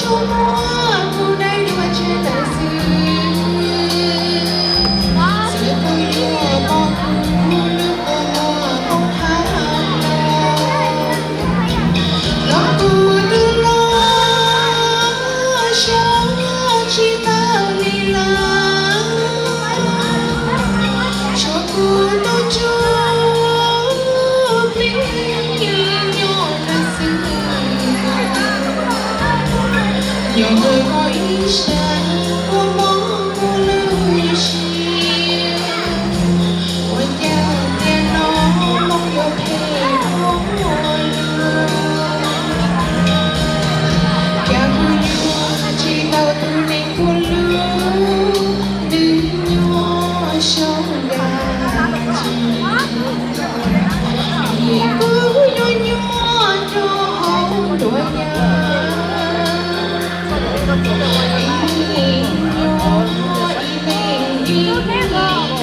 Muab kuv dai dua tseg lawm xwb, txawm kuv yuav pom kuv lub kua muag poob qab los, los kuv twb los saib tsis taus li lawm. Tso kuv nyob tsuj plig nyob lawm xwb. Nyob ntawm koj ib sab kua muag kuv lub siab, ua cas tiam no Hmoob yuav phem ua luaj. Cas kuv yuav tsis tau tus neeg kuv hlub, nws nyob saum yaj ceeb. Vim kuv nyob nyob nyob hauv nruab yaj, ib leeg nyob ib leeg ib leeg.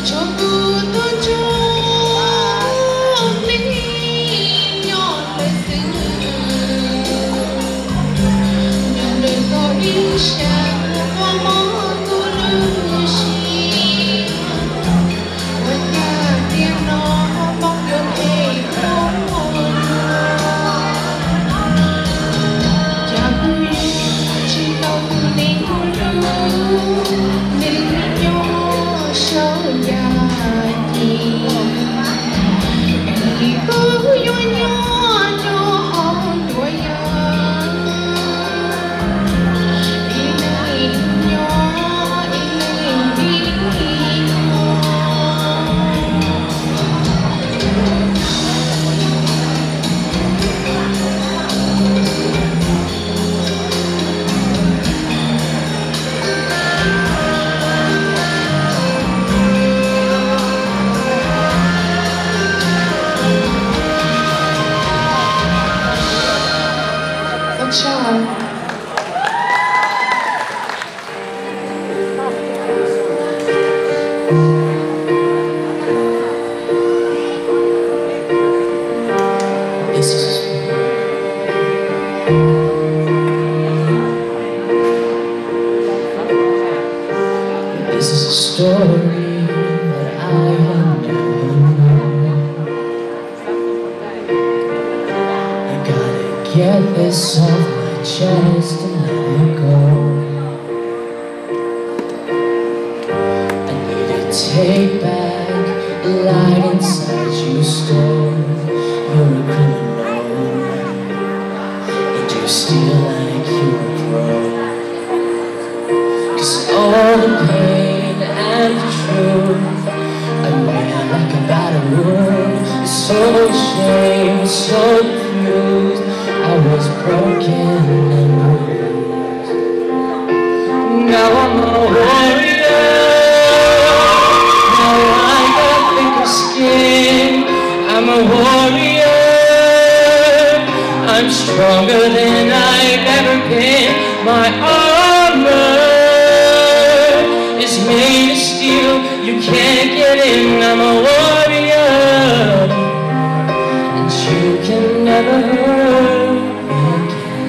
Tso kuv nyob tsuj plig nyob lawm xwb. Nyob ntawm koj ib sab kua muag kuv lub siab, ua cas tiam no Hmoob yuav phem ua luaj. Cas kuv yuav tsis tau tus neeg kuv hlub, nws nyob saum yaj ceeb. Vim kuv nyob nyob nyob hauv nruab yaj, ib leeg nyob ib leeg ib leeg. This is, this is a story that I have never known. I gotta get this off my chest and let it go. I need to take back the light inside you stole. You're a criminal, and you steal like you're a pro. 'Cause all the pain and the truth, I wear like a battered wound. So ashamed, so confused, I was broken and bruised. Now I'm a warrior. Now I got thicker skin. I'm a warrior. I'm stronger than I've ever been. My armor is made of steel. You can't get in. I'm a warrior, and you can never hurt me again.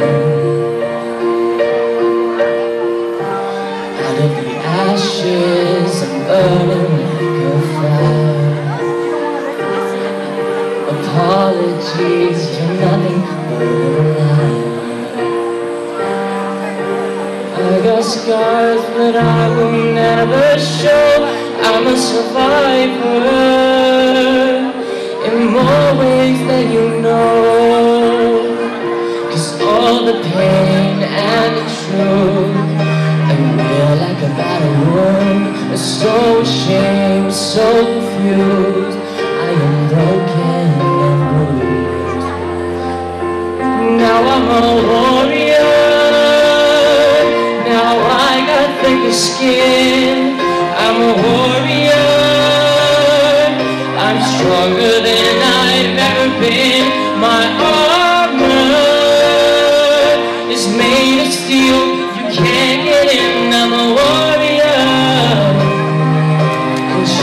Out of the ashes, I'm burning like a fire. Apologies, you're nothing but a liar. I got scars that I will never show. I'm a survivor in more ways than you know. 'Cause all the pain and the truth, I wear like a battered wound. So ashamed, so confused, I am broken and bruised. Now I'm a warrior. Now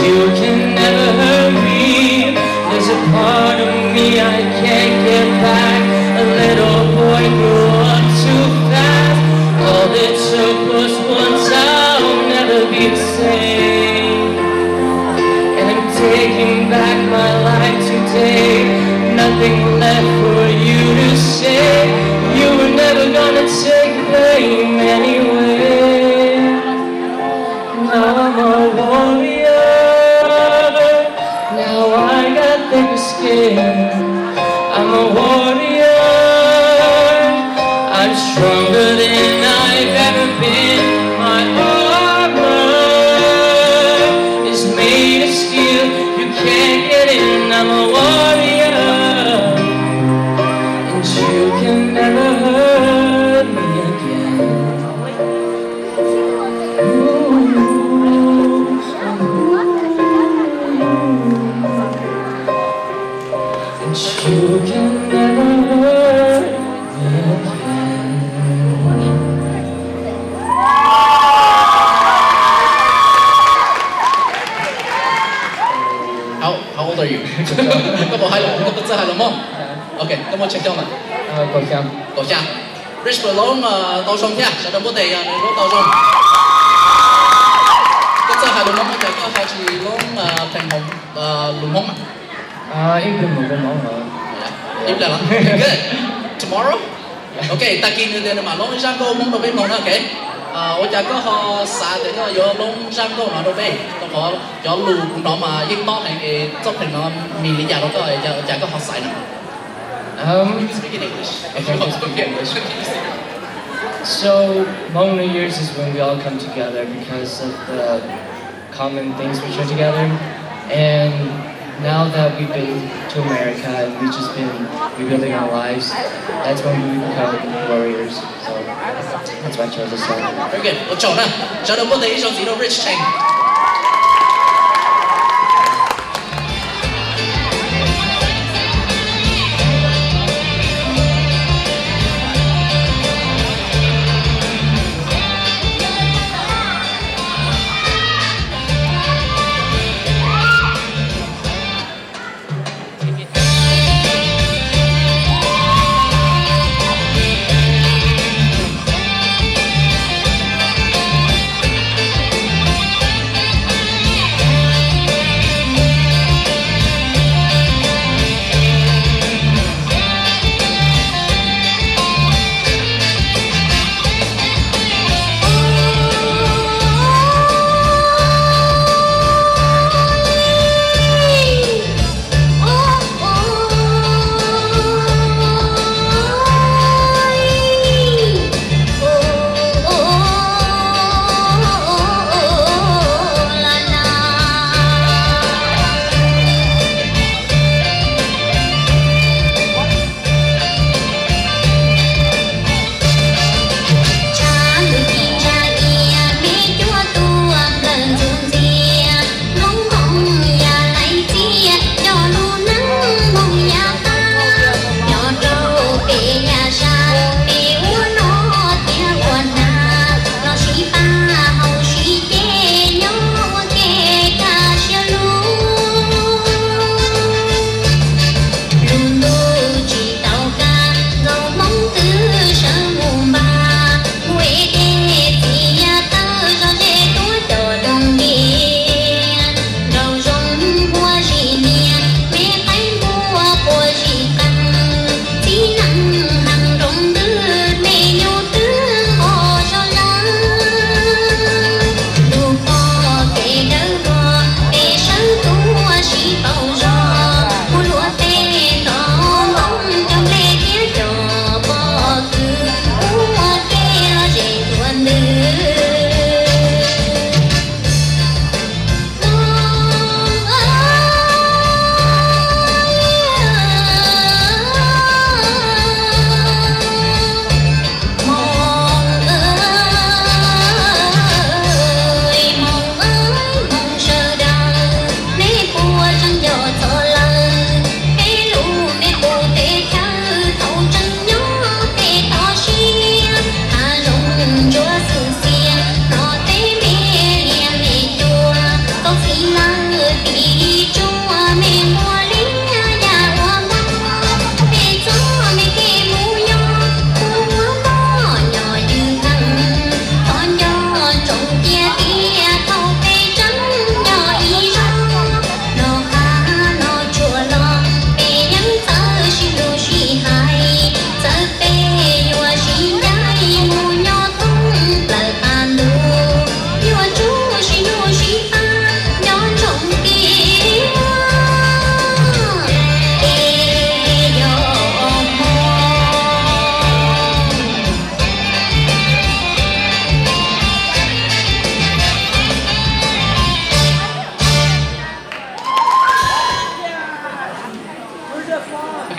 You can never hurt me. There's a part of me I can't get back. A little boy grew up too fast. All it took was once. I'll never be the same. And I'm taking back my life today. Nothing left for you to say. You were never gonna take blame anyway. Now I'm a warrior. Now I got thicker skin. I'm a warrior. I'm stronger than I've ever been. My armor is made of steel. You can't get in. I'm a warrior. And you can never hurt me again. And you can never hurt me again. How, how old are you? Koj puas hais lus, koj puas txawj hais lus Hmoob? Ok, koj muaj tsawg xyoo lawm? Kaum xya. Rich puas loob tau zoo thiab? Sawv daws npuaj tes yog nws loob tau zoo. Koj txawj hais lus Hmoob ua cas koj ho tsis loob pheej hmoov lus Hmoob mas? Ib pliag mam loob. Ib pliag los? Good. Tomorrow? Ok, tag kis nws tias nws mam loob ib zaj nkauj Hmoob rau peb mloog na, ok? Ua cas koj ho xav tias koj yuav loob zaj nkauj no rau peb? Rau qhov cov lus kuv hnov mas yeej tob heev es txoj pheej no mean li cas rau koj, ua cas koj ho xaiv no? Um, Speak in English. If you want to speak English. So, Hmong New Year's is when we all come together because of the common things we share together. And now that we've been to America and we've just been rebuilding our lives, that's when we become warriors. So that's why I chose this song. Very good. Ua tsaug na. Sawv daws npuaj tes ib zaug ntxiv rau Rich Cheng.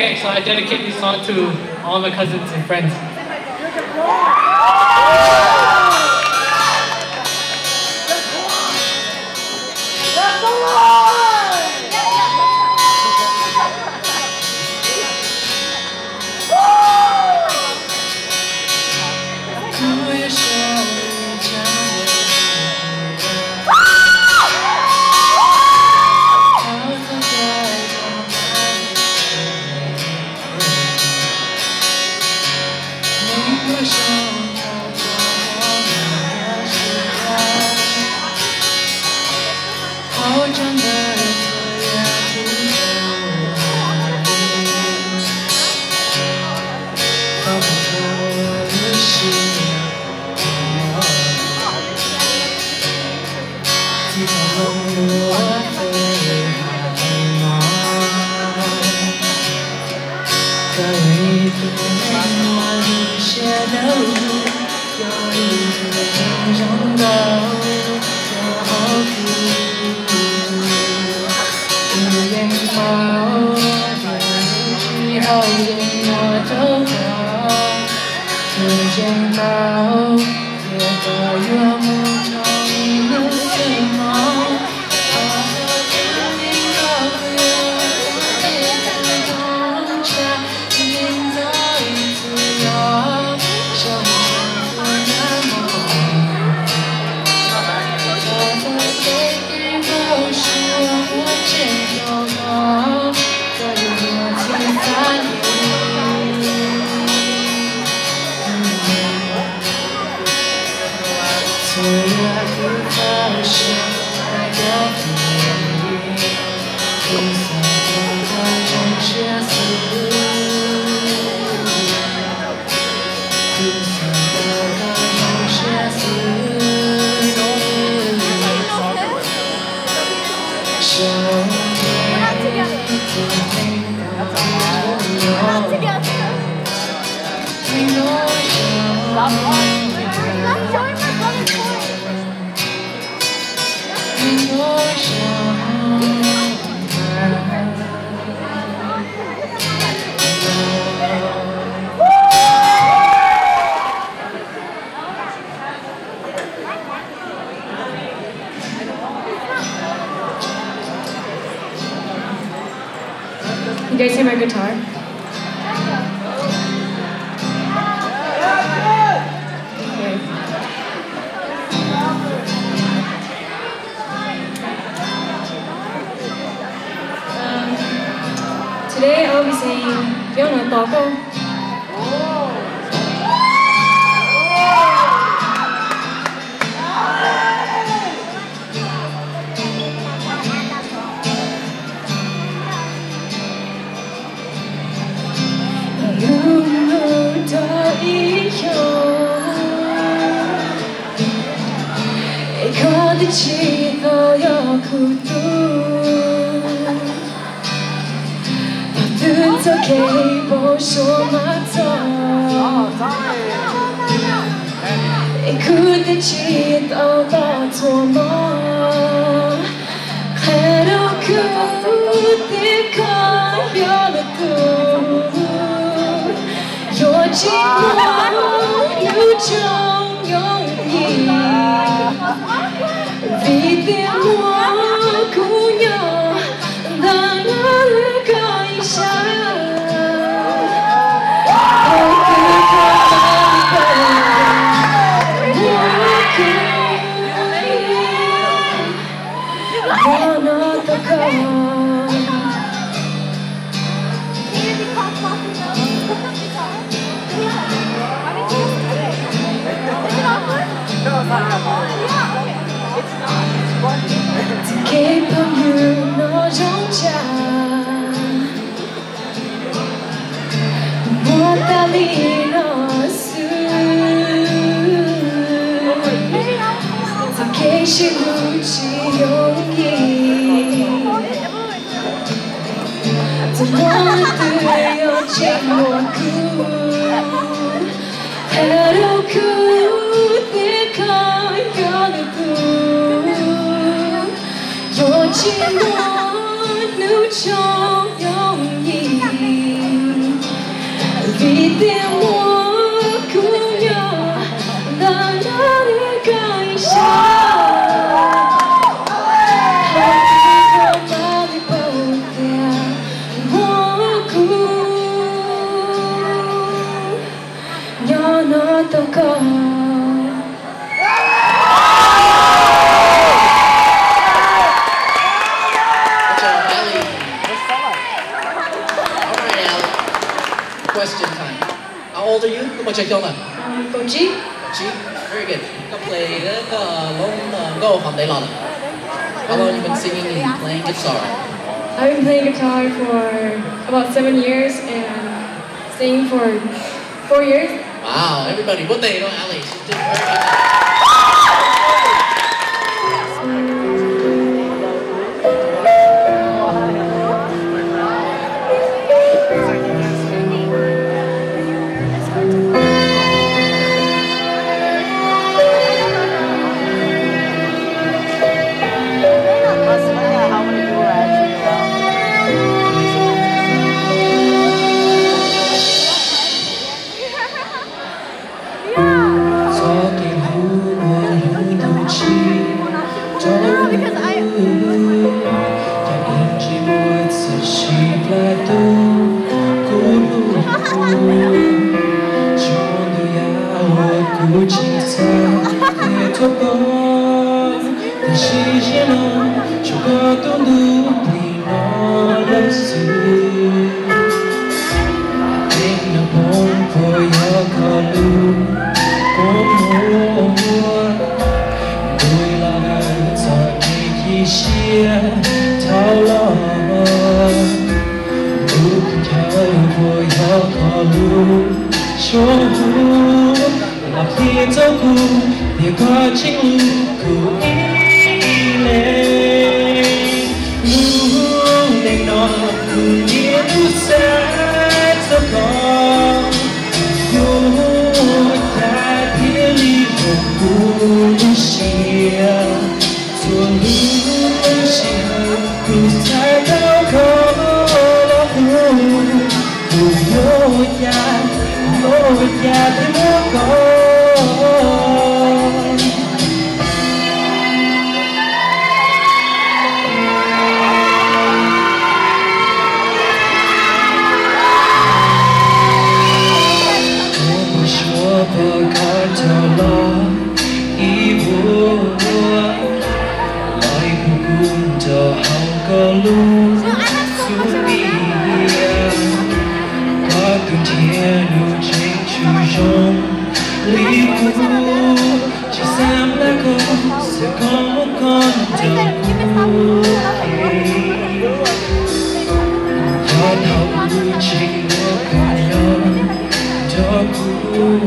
Okay, so I dedicate this song to all my cousins and friends. You guys see my guitar? Okay. Um, today I'll be singing Young Adult Gospel. Hnub no tau ib xyoos, es koj twb tsis tau yog kuv tub. Thaum twg txoj kev npau suav mas txog, es kuv twb tsis tau tau txhua mov. Qhia rau kuv tias koj yog lwm tus, yuav tsis muaj hnub tsoom yooj yim, vim tias muaj kuv nyob ntawm no lwm koj ib sab. Thaum twg koj tau li peb, muaj kuv nyob no tos koj. Txoj kev phooj ywg no zoo tshaj, muaj tas li no xwb. Txoj kev sib hlub tsis yooj yim, txawm muaj leej twg yuav tsis muaj kuv. Qhia rau kuv tias koj yog lwm tus, yuav tsis muaj hnub tsoom yooj yim. Tias muaj kuv nyob ntawm no nws koj ib sab, ho tus koj tab li paub tias muaj kuv nyob no tos koj. Good job, Allie. All right, Allie. Question time. How old are you? Koj muaj tsawg xyoo lawm? Um, kaum tsib. Kaum tsib. Very good. Koj play, koj loob nkauj qhov ntev los lawm? How long you been singing and playing guitar? I've been playing guitar for about seven years and singing for four years. Wow, everybody, puab tes rau Allie. She's doing very good. Txoj kev hlub uas hlub tus tsis tau hlub, yog ib ntsis muaj txoj sia plam tu kuv lub kua. Tsis muaj ntau yam uas kuv tsis txhawj thiab txhob pom, tab sis zaum no tsuas koj tus ntug plig no lawm xwb. Tej no poob puas yog koj lub kua muag, ntuj los lawm txoj kev cia siab dhau los. Lub kua chaw puas yog koj lub suab hu los qhia txog kuv tias koj tseem hlub kuv ib leeg. Lub neej no kuv niaj hnub xav txog koj, yuav ua cas thiaj li zoo kuv lub siab. Txhua lub sij hawm kuv xav tau koj los hlub, kuv yuav ua cas, yuav ua cas thiaj muaj koj. Kuv npau suav pom koj coj los ib vuag, los ib puag kuv nrog hauv koj lub xub ntiag. Koj tus ntshiab nws tseem tshua zoo li kuv, tsis xav nplaj koj, xav koj muab koj nrog kuv. Yog thaum kuv tseem muaj koj nyob nrog kuv,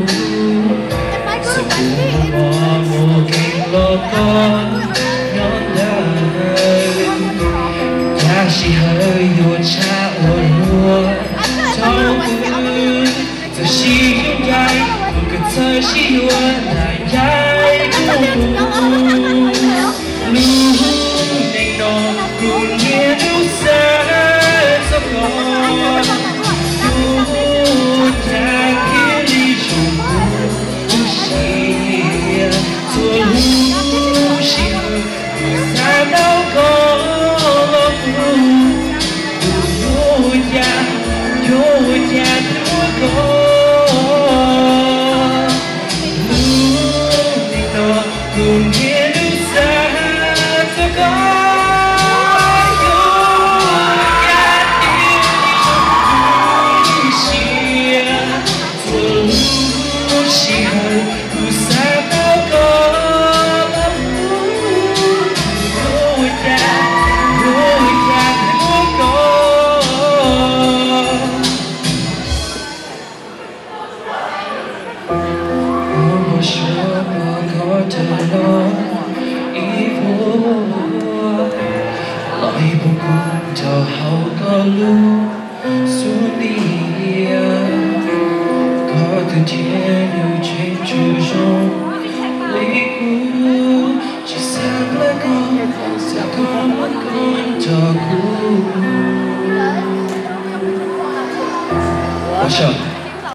xav kuv muaj mob muaj kev los koj nyob ntawd. Cas sij hawm yuav tshaj ua luaj rau kuv, txawm sib yuav ncaim kuv, koj txawm sib yuav ncaim kuv. Lub neej no kuv niaj hnub xav txog koj, yuav ua cas thiaj li zoo kuv lub siab. Txhua lub sij hawm kuv xav tau koj los hlub, kuv yuav ua cas, yuav ua cas thiaj muaj koj. Lub neej no kuv niaj hnub xav txog koj, yuav ua cas thiaj li zoo kuv lub siab. Txhua lub sij hawm kuv xav tau koj los hlub, yuav ua cas, yuav ua cas thiaj muaj koj. Kuv npau suav pom koj coj los ib vuag, los ib puag kuv nrog hauv koj lub xub ntiag. Koj tus ntshiab nws tseem tshua zoo li kuv, tsis xav nplaj koj, xav koj muab koj nrog kuv.